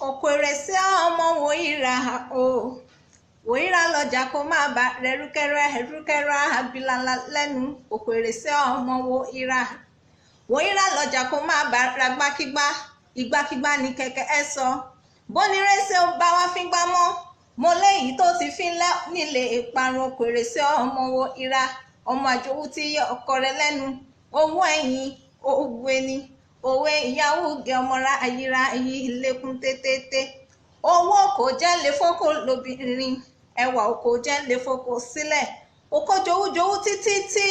Òkò ìrẹsì ọmọ wòyíra o, wòyíra lọ́jà kó má bà rẹrúkẹrẹ ẹrúkẹrẹ abilala lẹ́nu. Òkò ìrẹsì ọmọ wòyíra, wòyíra lọ́jà kó má bà ragbákígbá, ìgbàkígbà ní kẹ̀kẹ́ ẹ sọ. Bónírẹsì ó bá wá fíngbá mọ́, mo léyìí tó ti fi ń lẹ́ nílé ìparun. Òkò ìrẹsì ọmọ wòyíra, ọmọ àjòwú tí yẹ ọkọ rẹ lẹ́nu. Owó ẹ̀yìn òwe ni òwe ìyàwó gẹ ọmọra ayíra ayí lẹ́kún tètè. Owó kò jẹ́ lè fọ́kọ lóbìnrin, ẹwà kò jẹ́ lè fọ́kọ sílẹ̀. Oko jowújowú títí tí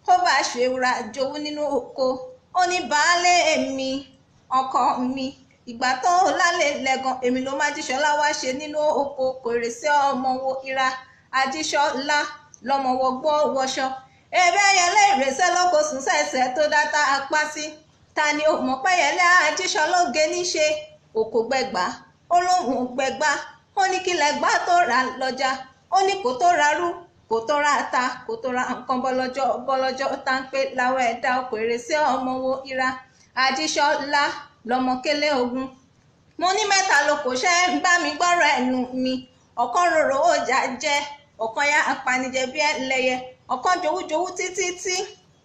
ó bá ṣe wúra jowú nínú oko. Ó ní baálé mi, ọkọ mi, ìgbà tó lálẹ́ lẹ́gàn èmi ló má jíṣọlá wá ṣe nínú oko. Kò rè sí ọmọ wo ira ajíṣọlá lọmọ wọgbọ́ wọṣọ. Ebe ẹyẹlé ìrẹsẹ̀ lóko sùn sẹ̀sẹ̀ tó dá tá a pa sí. Ta ni ó mọ̀ pẹ́yẹlé ajíṣọlóge níṣe? Òkò gbẹgbà, ó lóun ò gbẹgbà. Ó ní kí lẹgbà tó rà lọ́jà. Ó ní kò tó ra rú, kò tó ra ata, kò tó ra nǹkan bọ́lọ́jọ́ bọ́lọ́jọ́ tá ń pé láwọ̀ ẹ̀dá. Òkò ìrẹsì ọmọ wo ira ajíṣọlá lọmọkélé ogun. Mo ní mẹ́ta ló kò ṣe ń bá mi gbọ́rọ̀ ẹnu mi. Ọ̀kan rorò ọjà jẹ́, ọ̀kan ya apanijẹ bí ẹlẹ́yẹ, ọ̀kan jowújowú títí tí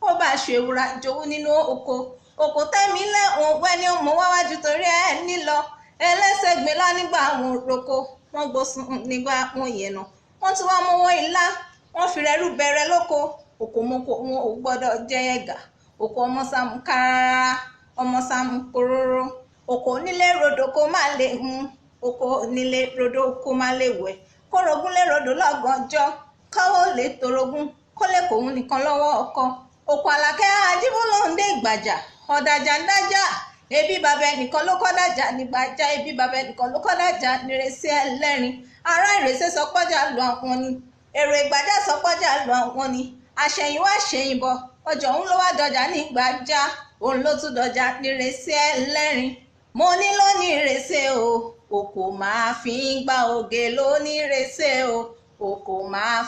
ó bá ṣe wúra jowú nínú oko. Òkò tẹ́mi lẹ́hùn wẹ́ni ó mọ wáwájú torí ẹ nílọ. Ẹlẹ́sẹ̀ gbin lá nígbà àwọn roko, wọ́n gbósùn nígbà wọn yẹ̀nà. Wọ́n tún wá mọ́wọ́ ilá, wọ́n fi rẹ́rú bẹ̀rẹ̀ lóko. Òkò moko wọn ò gbọ́dọ̀ jẹ ẹ̀gà. Òkò ọmọ Sàámú kárárá, ọmọ Sàámú kororo. Òkò onílé rodò kó má lè mu, òkò onílé rodò kó má lè wẹ̀. Kórogún lè rodò lọ́gànjọ́, káwọ́ lè torogún, kó lè kóhun nìkan lọ́wọ́ ọkọ. Òkò Àlàkẹ́ Ajíbólóhùndé ìgbàjà, ọ̀dàjà ń dájà. Ebi bàbá ẹnìkan ló kọ́ dájà nígbàjà, ebi bàbá ẹnìkan ló kọ́ dájà nírèsí ẹlẹ́rìn. Ará ìrèsé sọ pọ́jà lu àwọn ni, èrò ìgbàjà sọ pọ́jà lu àwọn ni. Àṣẹ̀yìnwá àṣẹ̀yìnbọ̀, ọjọ́ òun ló wá dọjà nígbàjà, òun ló tún dọjà nírèsí ẹlẹ́rìn. Mo ní lónìí ìrèsé o, òkò máa fi ń gba oge lónìí ìrèsé o, òkò máa